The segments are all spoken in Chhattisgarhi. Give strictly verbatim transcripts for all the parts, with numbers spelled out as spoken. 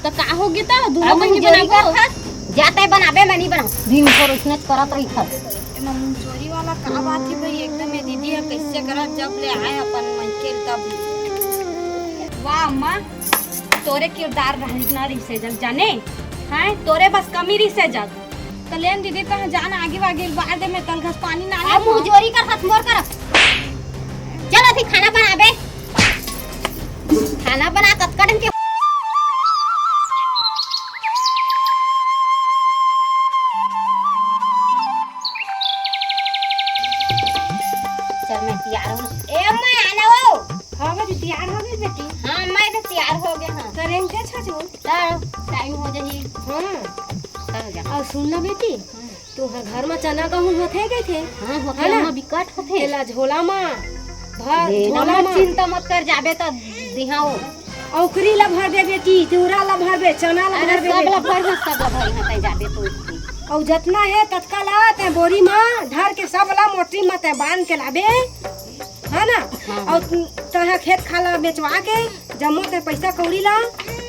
त का हो गे त? दूनो अब बहिनी मुंह जोरी बनाबो? करथस, जा तैं बनाबे, मैं नहीं बनाऊं। दिन भर उसने करत रहिथस। एमा मुंह जोरी वाला का बात हे भाई? एकदम ये दीदी ह कइसे करत, जब ले आए अपन मनखे तब। वाह अम्मा, तोरे किरदार रहना रहिसे जग जाने, हैं? तोरे बस कमी रहिसे जग। त लेन दीदी, तहां जान आगी वागी बार दे, मैं तलघस पानी ना अब ले। मुंह जोरी करथस मोर कर। चल अभी खाना बनाबे। खाना बना कतका ढंग के। चल मैं तैयार हूँ। ए अम्मा, आना हो। हाँ बेटी, तैयार हो गई बेटी। हाँ, मैं तो तैयार हो गया हूँ। करेंगे छजू। चल, टाइम हो जाही। हाँ। चल जा। और सुन ना बेटी, हम्म। तुंहर घर म चना गहूं होथे कहिथे? हाँ, होथे, है ना? ओमा बिकट होथे। तेला झोला म भर, ले, झोला नमक म। चिंता मत कर, जाबे त दिहाओ। औकरी ला भर दे बेटी, तिवरा ला भर दे, चना ला अरे, भर दे सब ला बेटी। भर दे, सब ला भर, यहाँ तैं जाबे तो। अउ जतना हे ततका ला तैं बोरी म धर के सब ला मोटरी म तैं बांध के लाबे। है ना? हाँ, अउ हाँ। तैं खेत खार ला बेचवा के जम्मो तैं पइसा कौड़ी ला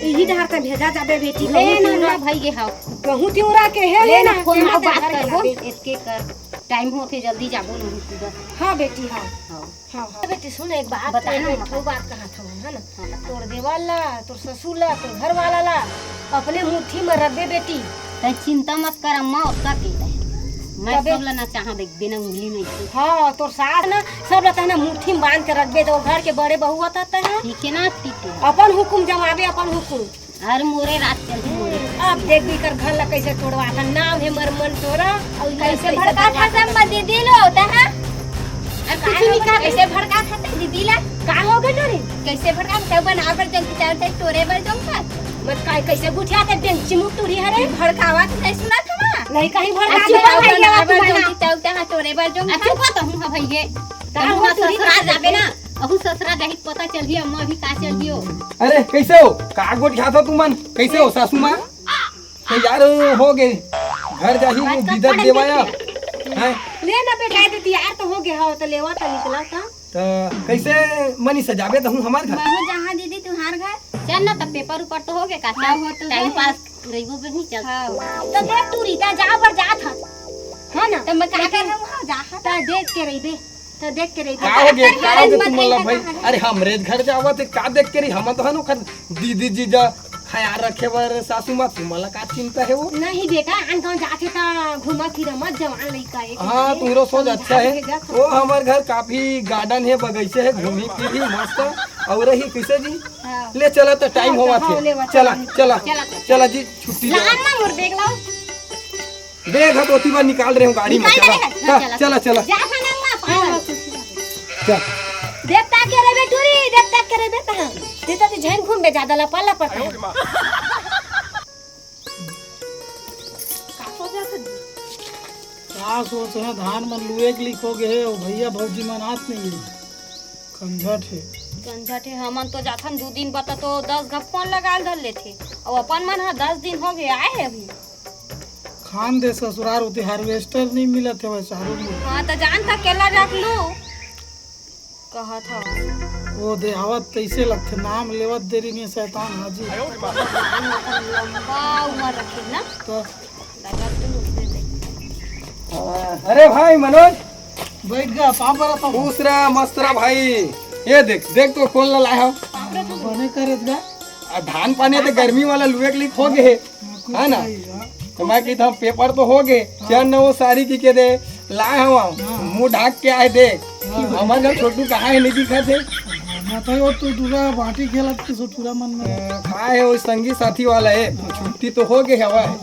इही डहर तैं भेजा जाबे बेटी। ले कहूँ ना, तिवरा, ना भाई, ये हाँ। कहूँ तिवरा के हे, ले ले ना, ना, फोन तेमा में तैं बात धर के करबो, लाबे। एतके कर, टाइम होथे, जल्दी जाबो नहीं तुरंत। हाँ बेटी, हाँ। हाँ। हाँ, हाँ। बेटी सुन, एक बात, बता ना, एक बता। ठो बात कहत हूँ, है ना? हाँ, बता। तोर देवर ला, तोर ससुर ला, तोर घर वाला ला अपने मुट्ठी म रखबे बेटी। तैं चिंता मत कर अम्मा, ओतका के तैं। मैं तबे सब ला ना चाहा देख, बिना उंगली में से। हाँ, तोर सास ना सब ला तैं ना मुट्ठी में बांध के रखबे, तो घर के बड़े बहू होता तैं ना। ठीक है ना, ठीक है। अपन हुकुम जमाबे, अपन हुकुम। हर मोरे राज चलही मोरे। अब देखबे कर घर ला कैसे तोड़वाथन, नाम हे मरमन टोरा। अउ कैसे भड़काथस अम्मा दीदी ला, तैं हा? अरे कुछ नहीं कहा, कैसे भड़काथस दीदी ला? का हो गे टोरी? कैसे भड़काथस? बना बर जंग चाहत हे, टोरे बर जंग का? मत काय, कैसे गुठियाथे बेंची मुख टूरी हरे? भड़कावत नहीं सुनत हवा? नहीं कहीं भड़का अच्छा, दे। बना बर जंग चाहत हे, टोरे बर जंग। अच्छा, का कहूँ हा भइये? का कहूँ हो हा टूरी ससुरा जाबे ना? अहू ससुरा जाही त पता चलही, अम्मा अभी का चलही हो। अरे, कैसे हो? का गोठियाथो तुमन? कैसे हो, सासू माँ? तो यार, हो गे, घर जाही, वो बिदत देवाया। हैं? ले ना बेटा, ये तो तैयार तो हो गया हो, तो लेवा तो निकला था। तो कैसे मनी सजाबे तो हूँ हमार घर? मैं हूँ जहाँ दीदी तुम्हार घर। चल ना, तब पेपर ऊपर तो हो गया का? हाँ, हो तो टाइम गया। पास रहिबो बहिनी, चल। हाँ। तो देख टूरी, ता जा बर जात हस। है ना? तो मैं का लेकिन कर रहा हूँ, हाँ, जा, हाँ। ता देख के रहिबे। तो देख के रही। का हो गे, का हो गे तुमन ला भाई? अरे हमरे घर जावत हे, का देख के रही? हम तो हन ओखर दीदी जीजा ख्याल रखे बर सासू माँ, तुमन ला का चिंता हे वो? नहीं बेटा, आन गाँव जाथे त घूमा फिरा मत, जवान लइका हे। हाँ, तुमरो सोच अच्छा हे। वो हमर घर काफी गार्डन हे, बगीचे हे, घूमी फिरी मस्त। अउ रही कैसे जी? हाँ। ले चला तो टाइम होवत हे। चला, चला, चला जी, छुट्टी दे। लान ना मोर बैग लाओ। बैग ह तो ओती बर निकाल रहे हूँ गाड़ी में। निकाल रहे हैं, हाँ, चला, चला, चला। जा खाना हुआ, पागल। चल। देख ताक के रे बेटूरी, देख ताक के रे बेटा। देता ते झन घूम बे ज्यादा लपा लपा। का सोच हे, धान मन लुए के लिख हो गए हे, अउ भैया भौजी मन आत नहीं हे। कंझट हे। कंझट हे, हमन तो जाथन दू दिन बता तो दस घा फोन लगा धर लेथे, अउ अपन मन ह दस दिन हो गए आए हे अभी। खान दे ससुरार होती हार्वेस्टर नहीं मिलत हे वैसा रूम में। हाँ, तो जान था केला रख लू। कहत हव। वो दे आवत तैसे लगथे, नाम लेवत देरी में शैतान हाजिर। लंबा उम्र रखे ना। तो लगा तू दे दे। अरे भाई मनोज, बैठ गा, पाँव परत हूँ। खुश रह, मस्त रह भाई। ये देख, देख तो कौन ला लाए हो। बने करे गा। आ धान पानी तो गर्मी वाला लुए के लिए खो गए। हाँ, कुछ है ना? नहीं, हाँ। तो मैं कही था, पेपर तो हो गए, हाँ। चल न वो सारी की के दे, लाए हम, हाँ। मुंह ढाक के आए दे। हाँ। हमारे घर छोटू कहाँ है, नहीं दिखा थे। हाँ, मैं तो वो तो दूसरा बाटी खेलत के सो टूरा मन में। अ, खाए वो संगी साथी वाला है, तो छुट्टी तो हो गए हवा है।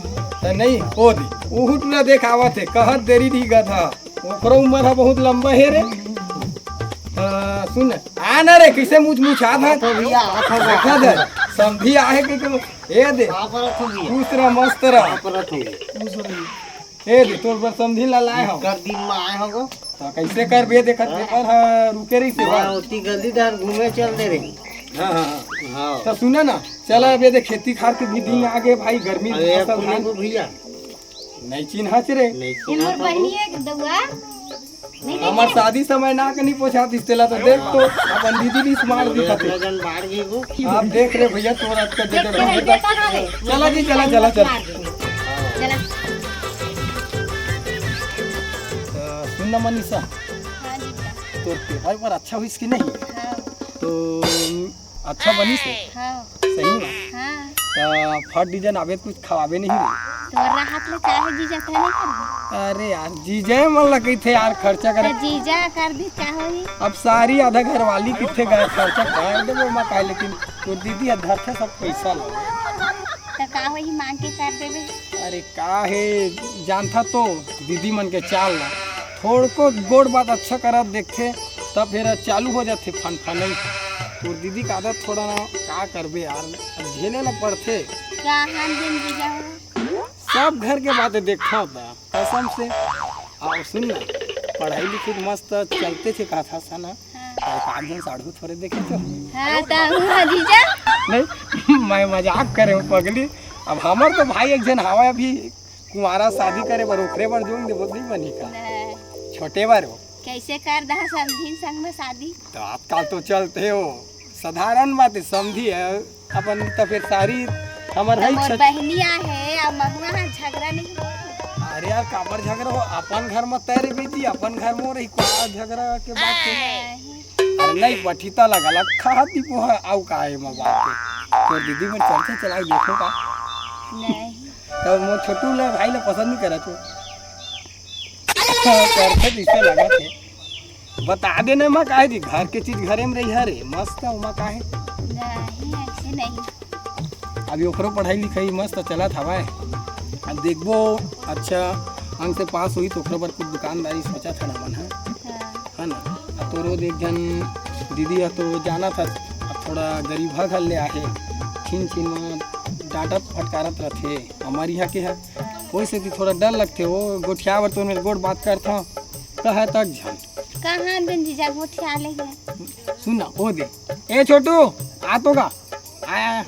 तो नहीं, वो दे, वो टूरा देख आवत है, कहत देरी दी गा था। ओकरो उम्र है बहुत लंबा है रे। हाँ, सुन, आ ना रे, कैसे मुछ मुछ आ था? तो भैया, आ था। देखा दे, समधी आहे के, के ए दे। का परत हो भैया? खुश रह, मस्त रह। का परत हो? खुश रह। ए दे, तोर बर समधी ला लाए हो। कर दिन में आए हो गो। तो कैसे करबे, देखत हाँ। पेपर ह, रुके रही से मैं बात। ओती गली डहर घूमे चल दे रही। हाँ, हाँ, हाँ। हाँ। तो सुना ना, चला अबे दे, खेती खार के भी दिन आ गए भाई, गर्मी अरे, फसल अपने धान। को भैया। नहीं चिन्हत रे। नहीं ये मोर चिन्हत बहिनी हो। एक दउआ। हमर शादी समय ना के नहीं पहुंचा दिस तेला तो देख तो अपन दीदी भी मार दी खाते। जन बाढ़ गई वो। आप देख रहे भैया, तोर आज का जगह देख तो। चला जी, चला, चला, चला। चला। अ, सुन ना मनीषा, हाँ जीजा। तोर पेपर पर अच्छा हुई कि नहीं? हाँ। तो अच्छा बनिस हे? हाँ। सही में? हाँ। त फट डिजाइन आबे कुछ खवाबे नहीं रे? तोर राहत ले चाहे जीजा ते नहीं करबे? अरे यार, जीजा मन ला कहिथे यार खर्चा करे। त जीजा कर दी का होही? अब सारी आधा घरवाली किथे गए खर्चा कर देबो मैं काहे, लेकिन तोर दीदी ह धरथे सब पैसा ला। त का होही, मांग के कर देबे? अरे का हे, जानथा तो दीदी मन के चाल ला, थोड़को गोड़ बात अच्छा करत देखथे, तब फिर चालू हो जाथे फनफनई। तोर दीदी का आदत थोड़ा ना, का करबे यार, अब झेले ला पड़थे। का हाल दिन जीजा हो? सब घर के बातें देखथव त कसम से। अउ सुन ना, पढ़ाई लिखाई मस्त चलथे कहाथस ना। हाँ। अउ पाँच झन साढ़ू थोड़े देखे तो। हाँ, त हुआ जीजा। नहीं, मैं मजाक करे हूँ पगली। अब हमर तो भाई एक झन हवय अभी कुंवारा, शादी करे बर ओखरे बर जोन देबो, नहीं बनी का? नहीं। छोटे बर हो। कैसे कर दहा समधिन संग में शादी? तो आजकल तो चलथे हो, साधारण बात है, समधी है अपन, तो फिर सारी हमर त है मोर छत- बहनी आहे, अब महुआ हा झगड़ा नहीं हो। अरे यार, काबर झगड़ा हो? अपन घर में तैरे बेटी, अपन घर में रही, का झगड़ा के बात है? नहीं। अरे नहीं, बठिता लगा लग खा दी पोहा, आउ का है मैं बात है? तोर दीदी मन चलथे चलाई देखो का? नहीं। तब मोर छोटू ला भाई ला पसंद नहीं करत हो। हाँ, करथे जैसे लगत हे। बता देना मा काहे दी, घर के चीज घरे में रही हरे, मस्त है, उमा काहे? नहीं, ऐसे नहीं। अभी ओकरो पढ़ाई लिखाई मस्त चलत हवय। अब देखबो, अच्छा अंक से पास होई तो ओकरो बर कुछ दुकानदारी सोचत हन हमन, हाँ? हाँ। है ना? अब तोरो देख जन दीदी ह तो जानत हस, अब थोड़ा गरीबहा घर ले आहे, छिन छिन म डांटत फटकारत रथे हमर इहाँ के ह। ओही सेती थोड़ा डर लगथे, वो गोठिया बर तो मेरे गोठ बात करथव, कहे तक झन। कहाँ दिन जीजा गोठिया ले गए? सुन ना, ओ दे, ए छोटू, आ तो गा, आया,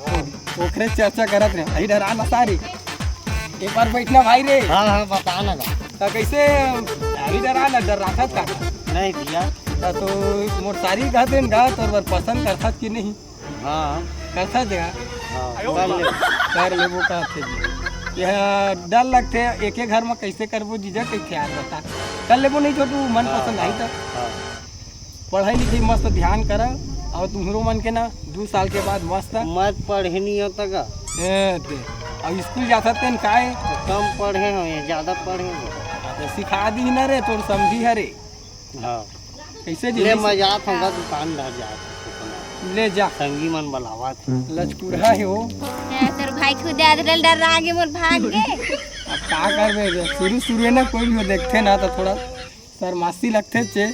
ओखरे चर्चा करत रहे, अही डरा ना सारी। एक बार बैठना भाई रे। हाँ, हाँ, बता ना गा। त कैसे, अही डरा ना, डर रहा था? नहीं भैया। त तो मोर सारी कहते हैं गा, तोर बर पसंद करथस कि नहीं? हाँ। करथस जगह? हाँ, कर ले। कर लेबो कहथे जी। यह डर लगथे, एके घर में कैसे करबो जीजा, कैसे यार बता। कर लेबो नहीं छोटू, मन हाँ, पसंद आई हाँ, त। हाँ। पढ़ाई लिखाई मस्त ध्यान करा, और तुम्हरो मन के ना दू साल के बाद मस्त। मत पढ़े नहीं होता का? ए, दे। अब स्कूल जाता तेन काय? कम पढ़े हो, ये ज्यादा पढ़े हो। तो सिखा दी ना रे, तोर समधी हरे। हाँ। कैसे जी? ले, मैं जात हूँ, हाँ। दुकान धर जात हूँ। ले जा। संगी मन बलावत हे। लचकुरहा हे वो। हाँ, तोर भाई खुद आदरल डर रहा आगे मोर भाग गे। अब का करबे, शुरू शुरू है ना, कोई भी हो देखथे ना तो थोड़ा शर्मासी लगथे चे।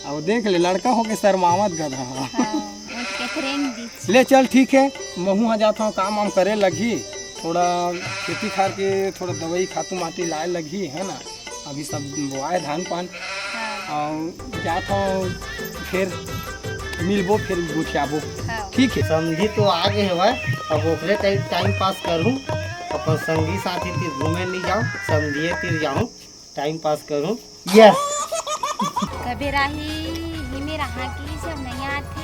अब देख ले, लड़का होके शर्मावत गधा। हाँ, वो तो कहते रहेंगे। ले चल, ठीक है, महू हा जात हूँ, काम वाम करे लगही, थोड़ा खेती खार के थोड़ा दवाई खातू माटी लाए लगही, है ना? अभी सब बोआए धान पान। हाँ। और जात हूँ, फिर मिलबो, फिर गोठियाबो। हाँ। ठीक है। समधी तो आ गए हवय, अब ओकरे टाइम, टाइम पास करूँ, अपन संगी साथी तीर घूमे नहीं जाऊँ, समधिये तीर जाऊँ, टाइम पास करूँ। यस। कबे राही ही मेरा हाँ की सब नहीं आती।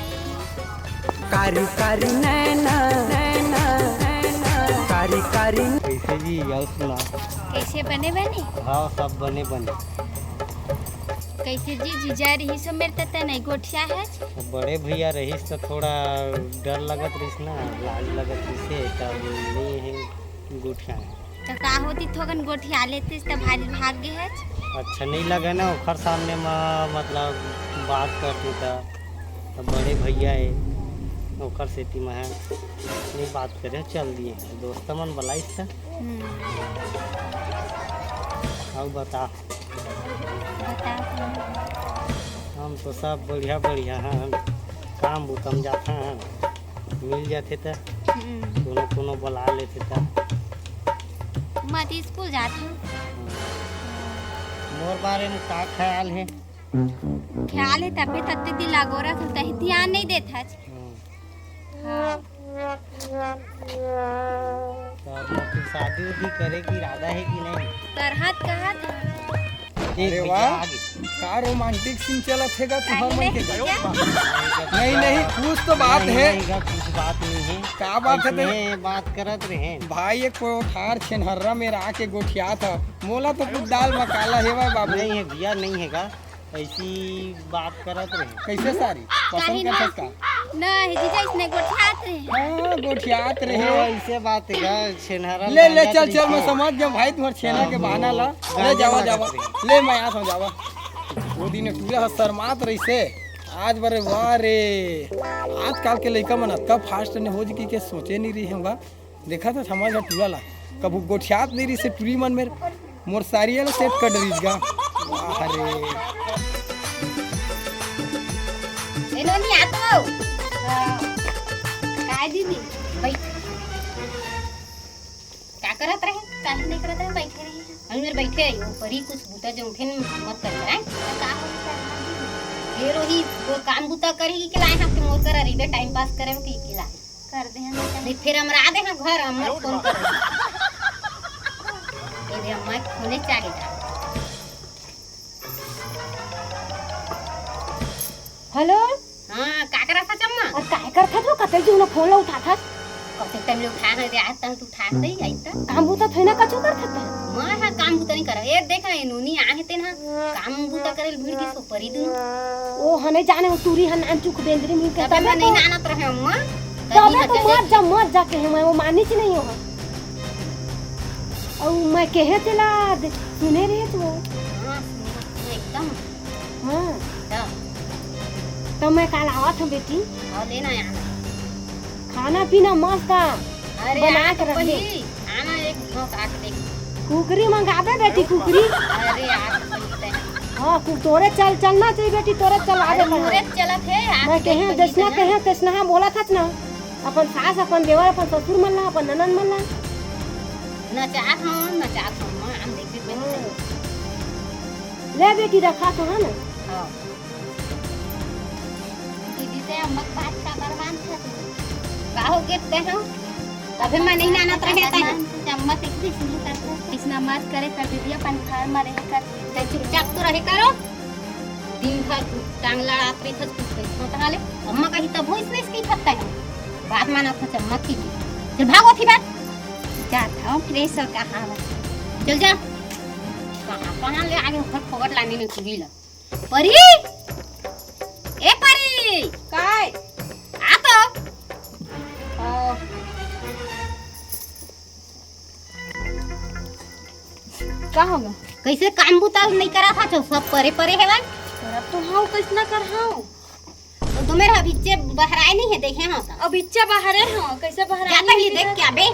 कारी कारी नैना, नैना, नैना, कारी कारी। कैसे जी, यार सुना। कैसे बने बने? हाँ, सब बने बने। कैसे जी, जीजा रही सो मेरे तते नहीं गोठिया है? तो बड़े भैया रहिस तो थोड़ा डर लगत रहिस ना, लाज लगत रहिस, तब नहीं है गोठिया है। तो का होती, थोकन गोठिया लेतिस त भारी भाग गे हच। अच्छा नहीं लगे ना ओखर सामने म, मतलब बात करती त, त बड़े भैया है ओखर सेती मैं नहीं बात करे, चल दिए दोस्त मन बलाइस त। हम्म। अब बता। बता। हम तो सब बढ़िया बढ़िया हैं, काम बुतम जाता हैं, मिल जाते त हम्म। कोनो कोनो बला लेते त। मैं तो स्कूल जात हूँ। मोर बारे में का ख्याल है? ख्याल है तबे तत्ते दिल अगोरा तू तही ध्यान नहीं देत हच। हम्म। हाँ। तो अब फिर शादी उदी करे की इरादा है कि नहीं? करहत कहत। एक अरे भैया वाह। आ गए। का रोमांटिक सीन चलत हे गा तुहर मन के? नहीं, नहीं, कुछ तो बात हे। नहीं, नहीं, कुछ बात नहीं हे। का बात हे? बात करत रहे भाई, एक कोठार छेनहर्रा मेर आके गोठियात हे। मोला तो कुछ दाल मकाला हेवय बाबू। नहीं हे भैया, नहीं हे गा। ऐसी बात करत रहे। कैसे सारी? पसंद करथस का? नहीं, जीजा इसने गोठियात रहे। हाँ, गोठियात रहे। ओ, ऐसे बात हे गा, छेनहर्रा ले, ले, चल, चल, मैं समझ गया भाई, तुम्हारे छेना के बहाना ला। ले, जावा, जावा। ले, मैं यहाँ समझावा। वो दिन टूरा ह शर्मात रहिसे, आज बरे वाह रे। आजकल के लइका मन अतका फास्ट ने हो जी के सोचे नहीं रही होगा। देखा था समाज टूरा ला, कभू गोठियात नहीं रहिसे टूरी मन में, मोर सारी ला सेट कर डरिस गा। वाह रे। ए नोनी, आ तो। हाँ। काय दीदी? भाई। का करत रहे? काहे नहीं करत रहे, बैठे रहे। हम इधर बैठे रही, वो परी कुछ बूता जो उठे न मत कर रहा है। का हो गया? ये रोही, वो काम बूता करेगी के लाए हम के मोर करा रही, टाइम पास करे की के लाए। कर दे हम। नहीं, फिर हम रा दे हम घर, हम मत फोन कर। ये दे, हम फोने चाहे जा। हेलो। हाँ, का करत हस अम्मा? अरे काय करत हस वो? कतई जुग ना फोन ला उठात हस। कते टाइम ले उठाए हस रे, आज तक तू उठात नहीं, आई त। काम बूता थोड़ी ना कछु करत हस। मैं हा काम बूता नहीं करव। ए देख ना, ए नोनी आहे तेन हा काम बूता करे ल भिड़ गिस परी दुनो। ओ हने जाने हो टूरी हन नान चुक बेंदरी मुंह के तबे तबे मैं नहीं तो नानत रहे अम्मा। तबे तो मत जा, मत जा के हे मैं वो मानिच नहीं हो। अउ मैं कहे तेला दे-, सुने रहे तू। हाँ, सुने, सुने एकदम। हाँ। हाँ। तो मैं काल आवत हूँ बेटी। हाँ, लेना आना। खाना पीना मस्त आ। अरे, बना आ के तो रख दे। पही, आना एक झोंक आके देख। कुकरी मंगाबे बेटी, कुकरी। अरे, आ तो पही तैं। हाँ, कु-, तोरे चल, चलना चाहिए बेटी, तोरे चल आवे अरे, ना। मोरे चलत हे, आ मैं तो कहे, पही जैसना तैं। कहे, तैसना बोलत हस ना। अपन सास, अपन देवर, अपन ससुर मन ला, अपन ननद मन ला। नचात हूँ, नचात हूँ, मैं आन देख के हाँ। ले बेटी, रखा तो है ना। हाँ। दीदी से अम्मा के बात का बरमान था तू। का हो गे ते हो? अभी मैं नहीं नानत रहे तैं। अम्मा से कुछ नहीं करते। इसना मत करे कर दीदी, अपन घर में रहे कर। तैं चुपचाप तो रहे करो। दिन भर टांग लड़ात रहिथस, कुछ कहिथस तहाँ ले। अम्मा कही तभो इसने इसकी खत्ता है। बात मानत हस अम्मा की। चल भागो थी बात। जात हूँ फ्रेश हो कहाँ है। चल जा। कहाँ, कहाँ ले आगे ऊपर फोकट लाने में कुड़ी ला। परी! ए परी! काय? आ तो। आ। का होगा? कैसे काम बुता नहीं करा था, जो सब परे परे हेवन? करब तो हाउ, कैसना कर हाउ? तो तुम्हें अभिच्चे बहराए नहीं है, देखे हो तो। अभिच्चे बहरे हो, कैसे बहराए जा नहीं पहले है? देख क्या बे?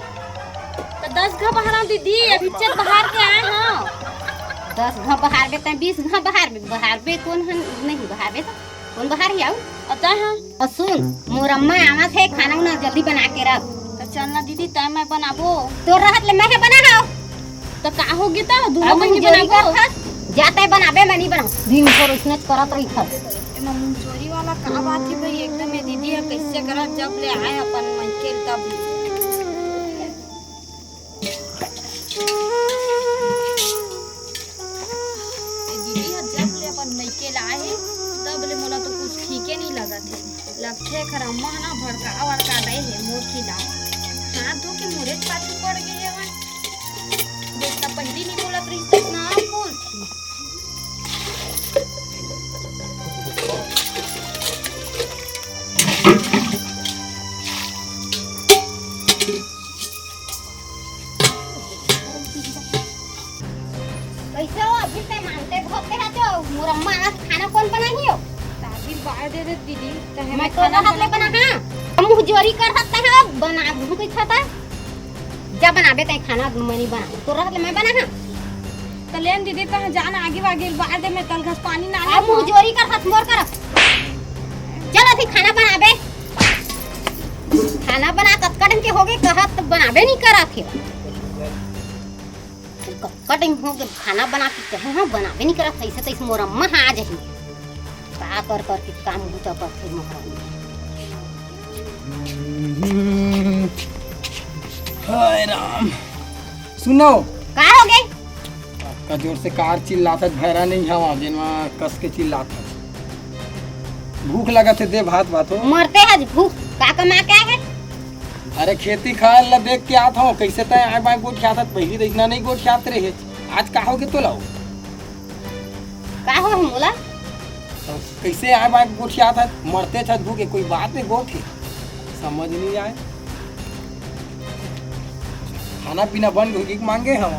तो दस घा बहराओ दीदी, अभिच्चे बहार के आए हो। दस घा बहार बे, तैं बीस घा बहार बे, बहार बे कौन हन? नहीं बहार बे तो। कौन बहार ही आऊ? अतः हाँ। और सुन, मोर अम्मा आवत हे, खाना उना जल्दी बना के रख। तो चल ना दीदी, तय मैं बनाबो। तोर रहत ले मैं हे बना हाव। तो का होगे त? दूनो अब बहिनी मुंह जोरी बनाबो। कर था, जा तय बनाबे, मैं नहीं बनाऊं। दिन भर उसने करत रही था। एमा मुंह जोरी वाला का बात है भाई? एकदम ये दीदी है, कैसे करत जब ले आए अपन मन के तब। ए दीदी ह जब ले अपन मइके लाए हे, तब ले मोला तो कुछ ठीके नइ लगत हे। लगथे एखर अम्मा ह ना भड़का वड़का दे हे मोर खिलाफ। हाथ धो के मोरेच पाछू पड़ गे हवय। जतना पहिली नइ बोलत रहिस, ततना अब बोलथे। कैसे हो? अभी ते मानते बहुत के रहते हो। मोर अम्मा आज खाना कौन बनाही हो? दादी बाय दे दे दीदी, तहे मैं तो खाना रहत ले बना। बना, हाँ। हम मुंह जोरी कर सकते हैं, बना भूख इच्छा था। जा बनाबे तै खाना, मैं नहीं बना। तो रहत ले मैं बना, हाँ। तो लेन दीदी, तहे जान आगे वागे बाय दे, मैं तल घस पानी ना अब ले। मुंह जोरी कर, हथ मोर कर। चल अभी खाना बनाबे। खाना बना कतका दिन के होगे, कहत बनाबे नहीं करा थे। कतका दिन होगे खाना बना के कहे, हाँ, बनाबे नहीं करा, तैसे तैसे मोर अम्मा हाँ आ जाही। का कर कर के काम बूता करथे महारानी। हाय राम। सुनो। का होगे? का जोर से कार चिल्लाथस, भैरा नहीं हवा, जेन मा कस के चिल्लाथस। भूख लगत हे, दे भात भात हो। मरते हस भूख, का कमा के आए हे? अरे खेती खार ला देख के आत हव, कइसे तैं आए बाए गोठियाथस, पहिली त इतना नहीं गोठियात रहे, आज का होगे तोला हो? का हो मोला? तो कइसे आए बाए गोठियाथस, मरते हस भूख, कोई बात हे गोठ हे, समझ नहीं आए। खाना पीना बन के मांगे हव।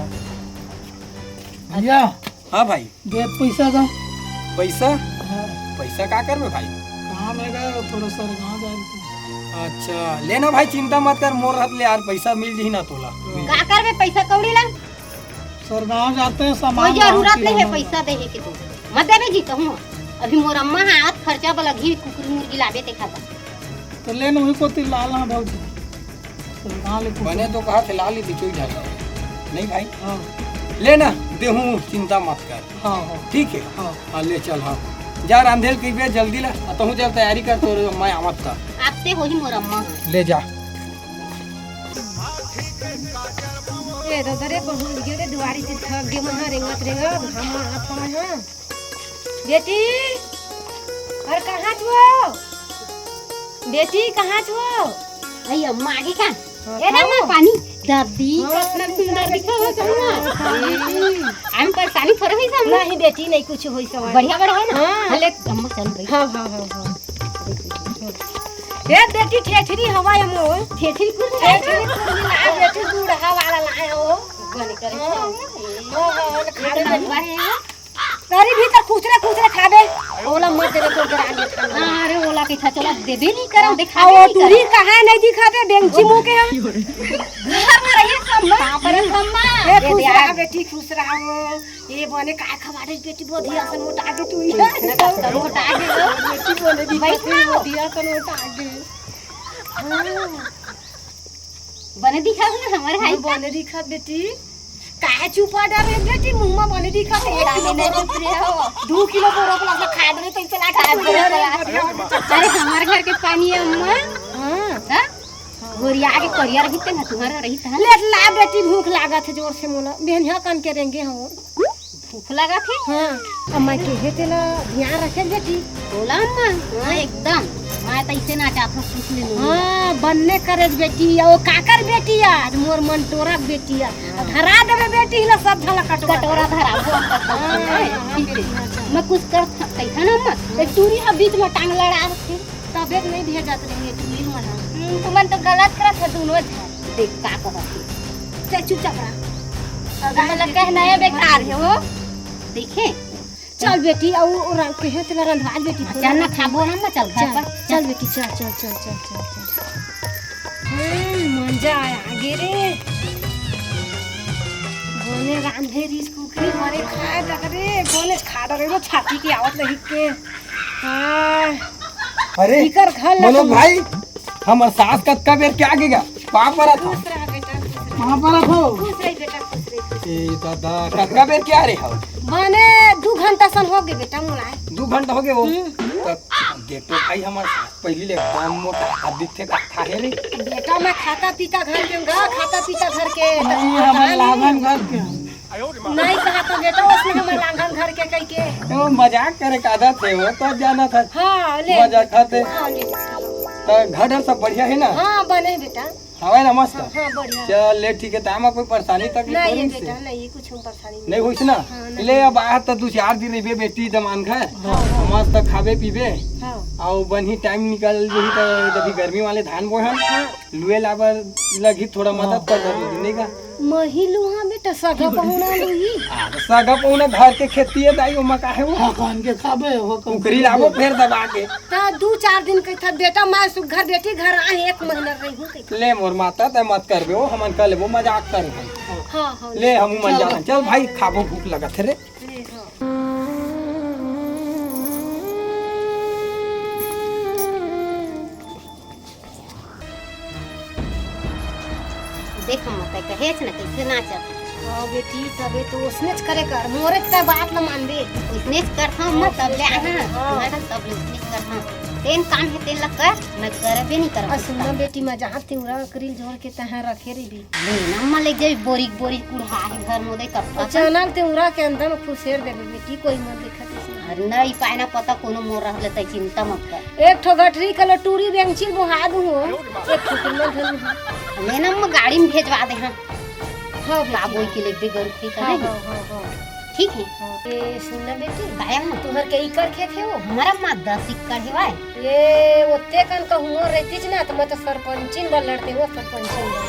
भैया, हाँ भाई। दे पैसा का। पैसा? हाँ। पैसा का करबे भाई? काम हे गा, थोड़ा सरगांव जाए के। अच्छा, ले ना भाई, चिंता मत कर, मोर रहत ले यार, पैसा मिल जही ना तोला। का करबे पैसा कौड़ी ला? सरगांव जाते हैं, सामान कोई जरूरत नहीं हे पैसा देहे के, तू मत देबे जी कहूँ। अभी मोर अम्मा हा आज खर्चा बर लगही, कुकरी मुर्गी लाबे ते खाता। तो ले ना, वही कोती लाल ना भौजी। सरगांव ले कुछ बने तो कहा थे, लाल ही बिचोई झाल। नहीं भाई। हाँ। ले ना, देहूँ, चिंता मत कर। हाँ, हाँ। ठीक हे? हाँ। हाँ, ले चल, हाँ। जा रांधेल कहिबे जल्दी ला, आ तहूँ चल तैयारी कर, तोर मैं आवत का। आपसे होही मोर अम्मा। ले जा। ए ददा रे, बहुत गे रे दुआरी से थक गे, महा रेंगत रेंगत, घाम मारत हवय, हाँ। बेटी, अरे कहाँ छो? बेटी, कहाँ छो? अई अम्मा आगे का? हाँ, ए रे अम्मा, पानी। दादी, हाँ, कतना सुंदर दिखत हस अम्मा। हम परेशानी थोड़े होइस अम्मा। नहीं बेटी, नहीं कुछ होइस अम्मा। बढ़िया बड़ा हे ना? हाँ। हले अम्मा चल भाई। हाँ, हाँ, हाँ, हाँ। ए बेटी, ठेठरी हवा अम्मा। ठेठरी कुल ठेठरी कुल मिला बेटी, बूढ़ा वाला लाए हो। बने करे। हाँ, हाँ, हाँ, खा ले। बनवा हे। तरी भीतर खुसरे खुसरे खाबे। ओला मत देबे, तोर गर आगे ठंडा। अरे ओला के खा, चला देबे नहीं करम, देखा आ, वो नहीं टूरी करम। कहाँ नहीं दिखाबे, बेंची मुँह के हम। घर में रही सम्मा। बाप रे सम्मा। ए, ये खुश दे रहा आ। बेटी, खुश रहा वो। ये बने काय खवाड़े बेटी, बोधिया से मोटा के तू ही। ना कब तक मोटा के वो। बेटी बोले दी, बैठ ना। बोधिया से मोटा के। हाँ। बने दिखा ना हमारे भाई हाँ, का। बने दिखा बेटी। काहे चुपा डर रे बेटी, मुंह में बने दिखा तो एक काहे किलो नहीं बोरो, चुप रहे हो? दू किलो बोरो प्लस खा दे तो इसे लाके खा दे प्लस। अरे हमारे घर के पानी है अम्मा। हाँ। हाँ? गोरिया के करिया रही ते ना तुम्हारा रही था। ले ला बेटी, भूख लागत हे जोर से मोला। बेहनिया कन के रेंगे हो। भूख लागत हे? हाँ, अम्मा के हे तेला ध्यान रखे बेटी। बोला अम्मा, हाँ, एकदम। मैं तो इसे ना चाहता कुछ ले लूँ। हाँ, बन्ने करे बेटी, ओ काकर बेटी आज, मोर मन टोरा बेटी आज। हाँ। धरा देबे बेटी ला सब झला कटोरा। कटोरा धरा, वो हाँ, हाँ, ठीक है। बेटी, हाँ, चल। मैं कुछ कर सकता था ना अम्मा, एक टूरी हा बीच में टांग लड़ा रखे। तबे तो नहीं भेजत रही है टूरी मन। हम्म, तुमन तो गलत करत है दोनों झन। देख का कहत हे। चल चुपचाप रह। अगर मतलब कहना है बेकार है वो। देखे? चल बेटी, अउ रंग के है तेला रंधवा बेटी। चल ना खाबो ना, ना चल घर चल, पर। चल बेटी, चल, चल। हम्म, मजा आया आगे रे। बोने रांधे रिस कुकरी, बोने खाए तक रे, बोने खा डरे वो छाती के आवत लही के। हाँ। अरे, इकर घर ला मनोज तो भाई, हमर सास कतका बेर के आगे गा? पाँव परत हव। खुश रह बेटा, खुश रह। कहाँ परत हव? खुश रह बेटा, खुश रह, खुश रह। ए दादा, कतका बेर के आ रे हव? बने दू घंटा सन होगे बेटा, मोला आए। दू घंटा होगे हो? हम्म। त देखो भाई, हमर सास पहिली ले एकदम मोटा दिखथे, का हे रे? बेटा, मैं खाता पीता घर के हूँ गा, खाता पीता घर के। नहीं, हमर लांघन घर के। नहीं कहा तो बेटा, उसने हमर लांघन घर के कह के। वो मजाक करे का आदत है, वो तो जाना था। हाँ, ले। मजाक खाते। हाँ, ले। तो घर डर सब बढ़िया है ना? हाँ, बने बेटा। हवे ना मस्त? हाँ, हाँ, बढ़िया। चल ले, ठीक है, तो आमा कोई परेशानी तकलीफ नहीं, नहीं ये होइस? बेटा, नहीं, ये कुछ हम परेशानी नहीं। नहीं होइस ना? हाँ, नहीं। ले, अब आ तो दू चार दिन रहिबे बेटी जमान घर। हाँ, हाँ। मस्त खाबे पीबे। हाँ। अउ बनी टाइम निकल जही तो अभी गर्मी वाले धान बोहन। हाँ। लुए लाबर लगी थोड़ा मदद कर दे दीदी, नहीं का? मही लुहा बेटा, सगा पहुना लुही। आ, सगा पहुना घर के खेती है दाई, ओमा का है वो? हाँ, कान के खाबे, वो कम कुकरी लाबो फेर दबा के। ता दू चार दिन कहिथा बेटा, मैं सुघर बेटी घर आए, एक महीना रही हूँ कहिथा। ले मोर माता, तै मत करबे, ओ हमन कर लेबो, मजाक कर रहे हैं। हाँ, हाँ, ले, ले। हमू मन चलो। जाथन। चल भाई, खाबो, भूख लगत हे रे। ले, हाँ। देख अम्मा, तै कहेच न कइसे नाचत। हाँ बेटी, तबे तो ओसनेच करे कर, मोरे तै बात ल मानबे। ओसनेच करथौं अम्मा, तब ले आहा। हाँ। मैं तब ले ओसनेच करथौं। तेन काम हे, तेन ला कर, मैं करबे नहीं करब। अ, सुन ना बेटी, मैं जहाँ तिउरा करील जोर के तहाँ रखे रहिबी। ले ना, अम्मा ले जाई बोरी बोरी कुढ़ा हे घर मोदे कब ओ का। चैनल तिउरा के अंदर में फुसेर देबे बेटी, कोई मत देखत इसमें। अरे नहीं पाए ना पता कोनो मोर रह लेता, चिंता मत कर। एक ठो गठरी कलो टूरी बेंचिल बोहा दूँ हो, एक ठो कुल्ला धर लूँ। ले ना, अम्मा गाड़ी में भेजवा दे, हाँ। हाँ बेटी, का बोल के लेबे गरु के हाँ, करे। हाँ, हाँ, हाँ। ठीक है। हाँ। ए, सुन ना बेटी, काय अम्मा? तुहर के एकड़ खेत हे वो? हमारा अम्मा दस एकड़ हे भाई। ये ओते कन कहूँ रहतीच ना, तो मैं तो सरपंचिन बर लड़ते हो, सरपंचिन बर।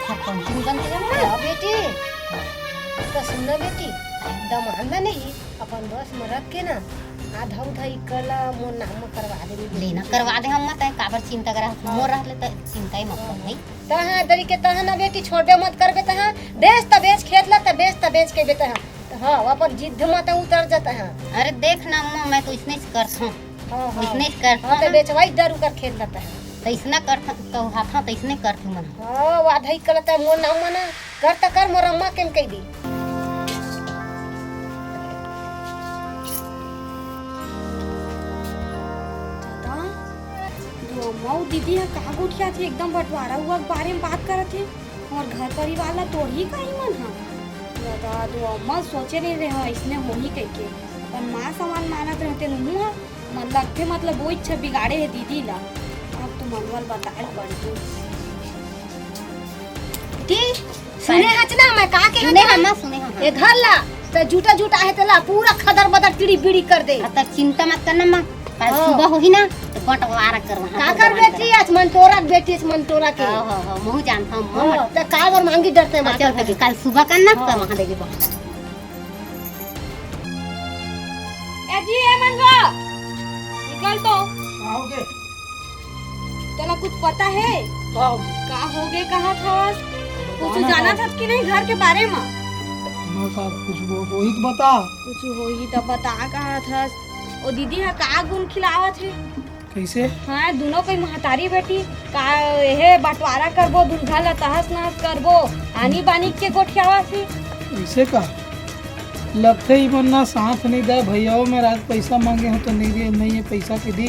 सरपंचिन बनते हैं अम्मा? हाँ बेटी, तो सुन ना बेटी, दमांद ला नहीं, अपन बस में रख के ना, आधा उधा एकड़ ला मोर नाम में करवा दे बेटी। लेना करवा दे अम्मा, तय काबर चिंता करा, हाँ। मोर रहले त चिंता ही मत कर भाई। तहाँ दरी के तहाँ ना बेटी, छोड़बे मत करबे तहाँ। बेच त बेच खेत ला, त बेच त बेच के बेटा हाँ। त हाँ, अपन जिद मत उतर जाता है। अरे देख ना अम्मा, मैं तो इसने से करत हूँ। हाँ, हाँ। इसने से करत हाँ, हूँ तो ना। बेचवाई दारू कर खेत जाता है। तो इसना करत हूँ, तो हाथा तो इसने करत हूँ मन। हाँ, वो आधा ही करता है, मोर नाम मना। कर त कर, मोर अम्मा के न कह दी। दादा, वो अम्मा, वो दीदी ह का गोठियाथे, एकदम बंटवारा हुआ के बारे में बात करत हे। मोर घर परिवार ला तोड़ही का ही मन ह? दादा, वो अम्मा सोचे नहीं रहे हो, इसने होही कह के। अपन माँ समान मानत रहते नहू ह, मन लगथे मतलब वो इच्छा बिगाड़े हे दीदी ला। अब तो मनवा ल बताए ल पड़ही। दी, सुने हच ना, मैं का के सुने हच ना? हम, सुने हम। ए घर ला, त जूटा जूटा हे तेला पूरा खदर बदर चिड़ी बिड़ी कर दे। आ, त चिंता मत करना माँ, कल हाँ। सुबह होही ना, त बंटवारा करवा। का कर बेटी, आज मंटोरा के बेटी, आज मंटोरा के। हाँ, हाँ, हाँ, महू जानत हूँ, हाँ, त का बर मांगी डरते हाँ, माता चल, है। कल सुबह करना, हाँ। त वहाँ देगी बंटवारा। ए जी, ए मनवा, निकल तो। का होगे? तोला कुछ पता हे? का होगे? का होगे कहत हवस? कुछ बताना जानत का? हस कि नहीं घर के बारे म? ना का कुछ वो, वही तो बता। कुछ होही त बता कहत हस। ओ दीदी ह का गुन खिलावत हे? कैसे? हाँ, दुनों कोई महतारी बेटी का एहे बंटवारा करबो, दुल्हा ला तहस नहस करबो, आनी बानी के गोठियावत हे। ऐसे का? लगथे ही मन ना साथ नहीं दे भैया, मैं रात पैसा मांगे हूँ तो नहीं दे, नहीं ये पैसा के दी,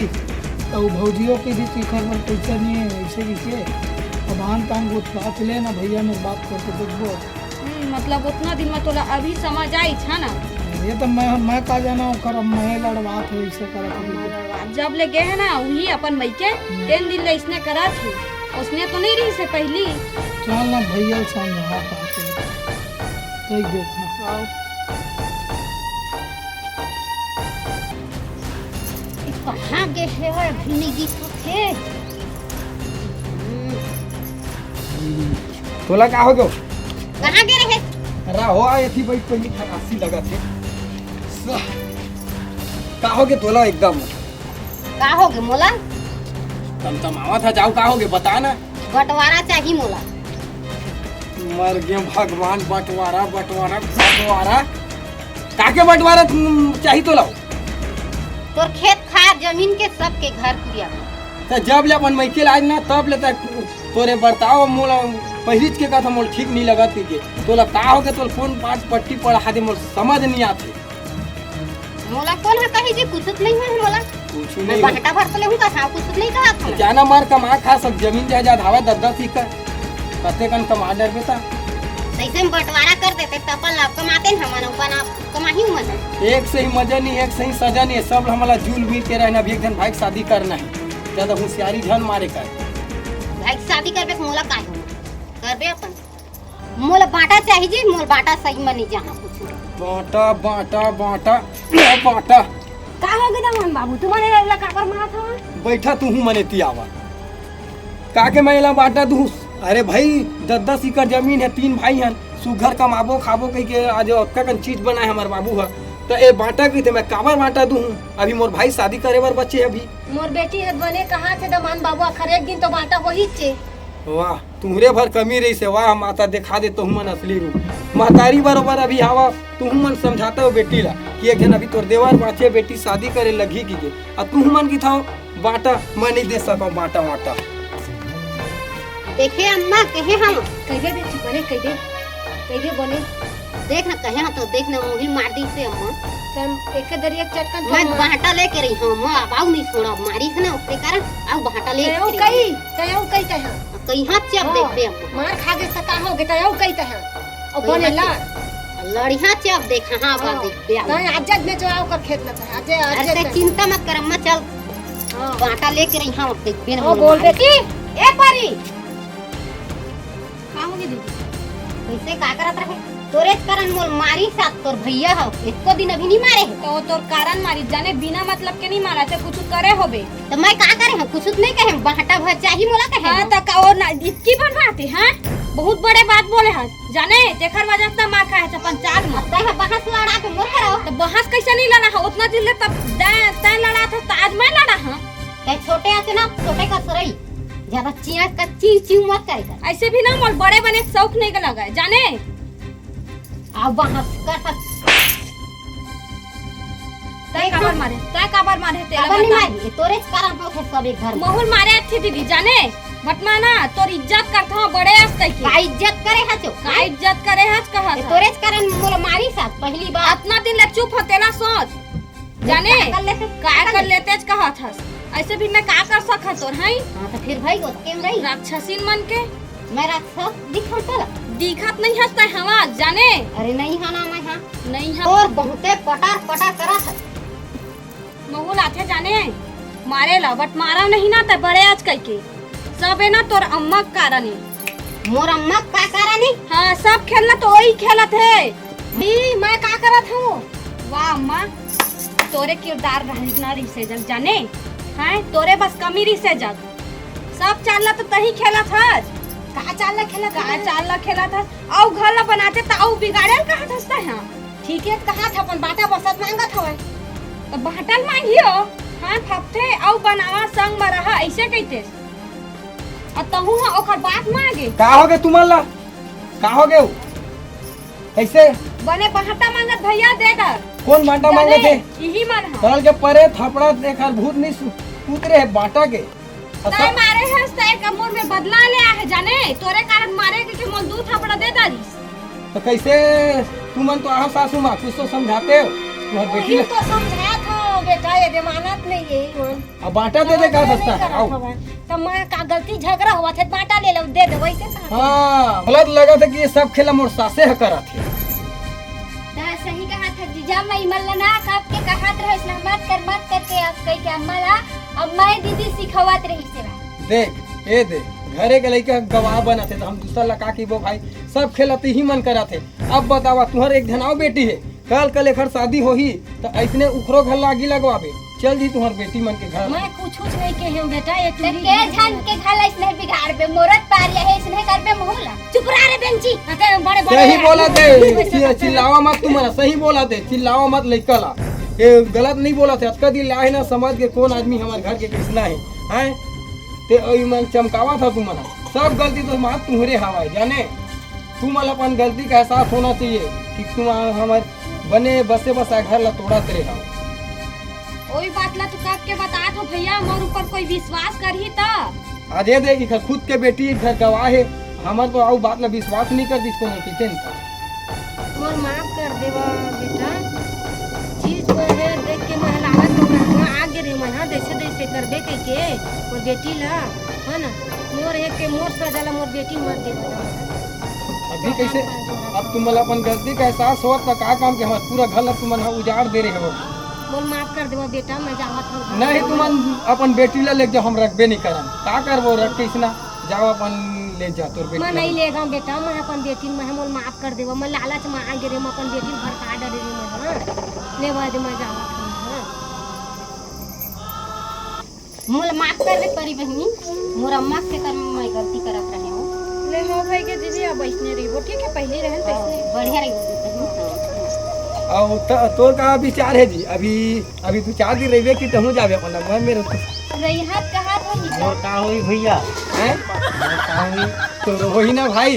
तो भौजियों के दी, तीखर पर पैसा नहीं है, ऐसे भी के। अब आन तान गोठियात ले ना भैया, मैं बात करके देखबो। हम्म, मतलब उतना दिन में तोला अभी समझ आई था ना? ये तो मैं, मैं का जाना ओकर, अब मैं लड़वात है, इसे करत है। जब ले गए है ना वही अपन मइके, हम्म। तेन दिन ले इसने करत ही, उसने तो नहीं रही से पहली। चल ना भैया, समझा का से। देख, देख ना। हाँ। कहाँ गए है भाई, अभी नहीं दिखत हे। तोला का हो गयो? कहाँ गे रहे? अरे हो, आ एथी बैठ, पहली खलासी लगत हे। स-, का हो गे तोला एकदम? का हो गे मोला? तमतमावत हे, जाओ का हो गे बता ना। बंटवारा चाही मोला। मर गे भगवान, बंटवारा, बंटवारा, बंटवारा। का के बंटवारा, हम्म, चाही तोला? तोर खेत खार जमीन के सबके घर कुरिया। त जब ले अपन मइके लाज ना, तब ले तक तोरे बर्ताव मोला पहिलीच के कथा मोला ठीक नहीं लगत के। तोला का हो गे, तोला कौन पाट पट्टी पढ़ा दे, मोला समझ नहीं आथे। मोला कौन ह कही जी, कुछ नहीं है मोला। कुछ मैं नहीं। बंटा भर तो लेहूँ का था, कुछ नहीं कहा था। जाना मार कमा खा, सब जमीन जायदाद हवा दस दस एकड़। कते कन कमा डरबे ता। तैसे हम बंटवारा कर देते, त अपन ला कमाते न हमन, अपन आप कमाही उमन। एक सही मजा नहीं, एक सही सजा नहीं, सब हमला जुल मिल के रहना। अभी एक दिन भाई के शादी करना है, ज्यादा होशियारी झन मारे कर। भाई के शादी करबे त मोला काय हो? करबे अपन। मोला बांटा चाहिए जी, मोला बांटा सही में नहीं जाना कुछ। बांटा, बांटा, बांटा, बांटा। का हो गे दमन बाबू, तुमन एला काबर मारत हव? बैठा तू हूँ मने तियावा। का के मैं एला बांटा दूँ? अरे भाई, दस दस एकड़ जमीन है, तीन भाई हन, सुघर कमाबो खाबो कहि के आज अतका कन चीज बनाए हमर बाबू ह। त ए बांटा कहिथे, मैं काबर बांटा दूँ? अभी मोर भाई शादी करे बर बचे अभी। मोर बेटी ह बने कहा थे दमान बाबू, आखर एक दिन तो बांटा होही चे। वाह, तुहरे भर कमी रहिसे, वाह माता, देखा दे तुहू मन असली रूप। महतारी बरोबर अभी हावा, तुहू मन समझाता हो बेटी ला कि एक झन अभी तोर देवर बांचे, बेटी शादी करे लगही कहिके, अउ तुहू मन किथव बांटा, मैं नहीं दे सकव बांटा वांटा। देखे अम्मा, कहे हम। कहिबे बेटी, बने कहिबे, कहिबे बने। देख ना, कहे हम तो देख ना, मुही मार दी से अम्मा। तम एके दरी एक चटकन मैं खाऊं। बांटा लेके रही हूँ, मैं अब आऊ नहीं छोड़ा, मारी है ना, ओकरे कारण आऊ बांटा लेके तय रही कही, हूँ। तय कही तय। कहीं हाथ चाप हाँ, देख बे अम्मा। मार खा के सका हो गए, तय कही तय। और कहीं बने हाथ लाड़। चाप। लड़िया चाप देख, हाँ, हाँ। बाबू, बे अम्मा। तय आज जब में जो आओ कर खेत ना तय, आज, आज अरे, जब तय में। चिंता मत कर अम्मा, चल। हाँ। बांटा लेके रही हूँ, देख बे ना, हाँ, मोर बोल मारी। बेटी, ए परी। का होगे दीदी? वैसे का करत रहे? तोरे कारण मोर मारी साथ तोर भैया हो। एको दिन अभी नहीं मारे है। तो तोर कारण मारी जाने बिना मतलब के नहीं मारा, चाहे कुछ करे होबे। तो मैं का करे हूँ? कुछ नहीं कहे, बांटा भर चाही मोला कहे हाँ, हूँ। तो का और ना, इतकी बन बात है, हाँ? बहुत बड़े बात बोले हस। जाने, तेखर वजह से मार खाए है पंचायत में। अब तय बहस लड़ा के मोर करो। तो बहस कैसे नहीं लड़ा है? उतना दिन ले तब तय, तय लड़ा था, तो आज मैं लड़ा हाँ। तय छोटे आते ना, छोटे का सरई। ज्यादा चिया का चिव चिव मत करे कर। ऐसे भी ना मोर बड़े बने के शौक नहीं लगा है, जाने? अब बहस कर हस। तय काबर मारे? तय काबर मारे? तेला काबर नहीं बता। मारी? ये तोरे कारण होत है सब एक घर में। मोहुल मारे अच्छी दीदी, जाने? बटमाना, तोर इज्जत करत हूँ बड़े अस कह के। का इज्जत करे हचो? का इज्जत करे हच कहत ये हस? तोरे कारण मोला मारी साथ पहली बार। अतना दिन ले चुप हो, तेला सोच। जाने? का कर लेते? का कर लेते च कहत हस? ऐसे भी मैं का कर सकत तोर, हैं? हाँ, तो फिर भाई, वो तो केम रही? राक्षसीन मन के। मैं राक्षस दिखत तोला? दिखत नहीं हस तय हवा, जाने? अरे नहीं हा ना मैं हा। नहीं हा। और बहुते पटार पटार करत हस। महू लाथे जाने? मारे ला, बट मारा नहीं ना तय बड़े अस कह के। सब है ना तोर अम्मा के कारण है। मोर अम्मा का कारण है? हाँ, सब खेलना तो वही खेलत है। ई, मैं का करत हूँ? वाह अम्मा, तोरे किरदार रही ना रिसे जग जाने। हैं, तोरे बस कमी रिसे जग। सब चाल ला तो तही खेलत हस। का चाल ला खेलत का हस? चाल ला खेलत हस? अउ घर ला बनाते त अउ बिगाड़े ल कहत हस तय हाँ। ठीक है, कहा था अपन बाटा बसत मांगत हवय। तो बाटल मांगियो। हाँ, फपथे अउ बनावा संग म रहा, ऐसे कहिते। अउ तहू ह ओकर बात मांगे। का होगे तुमन ला? का होगे? कैसे? बने बाटा मांगत भैया दे दर। कौन बाटा जाने, मांगत है? इही मन ह। कल के परे थपड़ा देख हर भूत नहीं सु-, उतरे है बाटा के। तय मारे हस, तय कमर में बदला ले आहे जाने, तोरे कारण मारे के, के मोल दू थपड़ा दे डारिस। तो कैसे तुमन तो आहो सासू माँ, कुछ तो समझाते हो। तुम्हार बेटी वही ले तो समझात हो बेटा, ये दे मानत नहीं है मन। अब बाटा दे दे का समझ बस्ता नहीं है? करत आओ। हवन। तो मैं का गलती झगड़ा हुआ थे, बाटा ले लो, दे दे, वैसे कहा। हाँ, गलत लगा था कि ये सब खेला मोर सासे ह करा थे। ता सही कहा था जीजा, मैं इमल ना कब के कहा था, इसने मत कर, मत करके अब कह के अम्मा ला, अब मैं दीदी सिखावत रही से बा। देख, ए दे, घरे के लइका गवाह बनत हे, त हम दूसर ला का कहिबो भाई? सब खेलत ही मन करत हे। अब बतावा, तुहर एक झन अउ बेटी हे, कल कल एखर शादी होही, त अइसने उखरो घर लागी लगवाबे। चल जी तुहर बेटी मन के घर। मैं कुछ कुछ नहीं कहे हूँ बेटा, ये तू तो ही के घर झन के घर अइसने बिगाड़बे, मोरत पार यहे अइसने करबे मुहूला। चुप रहा रे बेंची। अते बड़े बड़े सही बोला थे, चि-, चिल्लावा मत तुमन, सही बोला थे, चिल्लावा मत लइका ला। ये गलत नहीं बोला थे, अतका दिन ले आहे ना समझ के कौन आदमी हमारे घर के किसना है, हैं? ते ओई मन चमकावा था तुमन, सब गलती तो मार तुम्हरे हवाए, जाने? तुमन अपन गलती का एहसास होना चाहिए कि तुम हमारे बने बसे बसा घर ला तोड़त रहे हो। ओई बात ला तू कब के बतात हो भैया, मोर ऊपर कोई विश्वास करही त? अरे दे, इखर खुद के बेटी घर गवाह हे, हमर तो अउ बात ला विश्वास नहीं कर दिस कोनो किचन का। मोर माफ कर देवा बेटा, चीज को है देख के मैं लालच में रहना आ गे रे मन, हाँ, जैसे तैसे करबे कह के, मोर बेटी ला, है ना, मोर एक के मोर सजा ला मोर बेटी मत देवा। अभी कैसे, अब तुमन ला अपन गलती का एहसास होत त का काम के हमर पूरा घर ला तुमन ह उजाड़ दे रहे हो। मोर माफ कर देवा बेटा, मैं जावत हूँ। नहीं, तुमन अपन बेटी ला ले जाओ, हम रखबे नहीं करन। का करबो रख के इसना? जाओ अपन ले जा तोर बेटी मैं ला। नहीं ले जाऊँ बेटा, मैं अपन बेटी, मैं मोर माफ कर देवा, मैं लालच में आ गे रे, मैं अपन बेटी भड़का डरे रे मैं, हाँ। ले दे, मैं जावत हूँ, हाँ। मोला माफ कर दे परी बहिनी, मोर अम्मा के कर मैं गलती करत रहे हूँ। ले हो भाई के दीदी, अब ऐसने रहिबो, ठीक है, पहले रहन हाँ, तैसने। बढ़िया रहिबो बहिनी, हाँ। अउ त-, तोर का विचार है जी? अभी, अभी दू चार दिन रहिबे कि तहूँ जाबे अपन अम्मा मेरे तो। रहिहत कहा था जी? मोर का होई भैया? हैं? मोर का होई? तो वही ना भाई।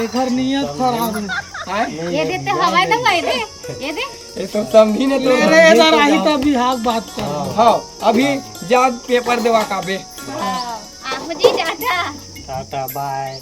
एकर नियत खराब है। हैं? ये देते हवाई दवाई दे, ये दे। ये तो समझी ने तो। अरे, इधर आई तब बिहार बात कर। हाँ, अभी जा पेपर देवा का बे। हाँ, आहो जी, टाटा। टाटा, बाय।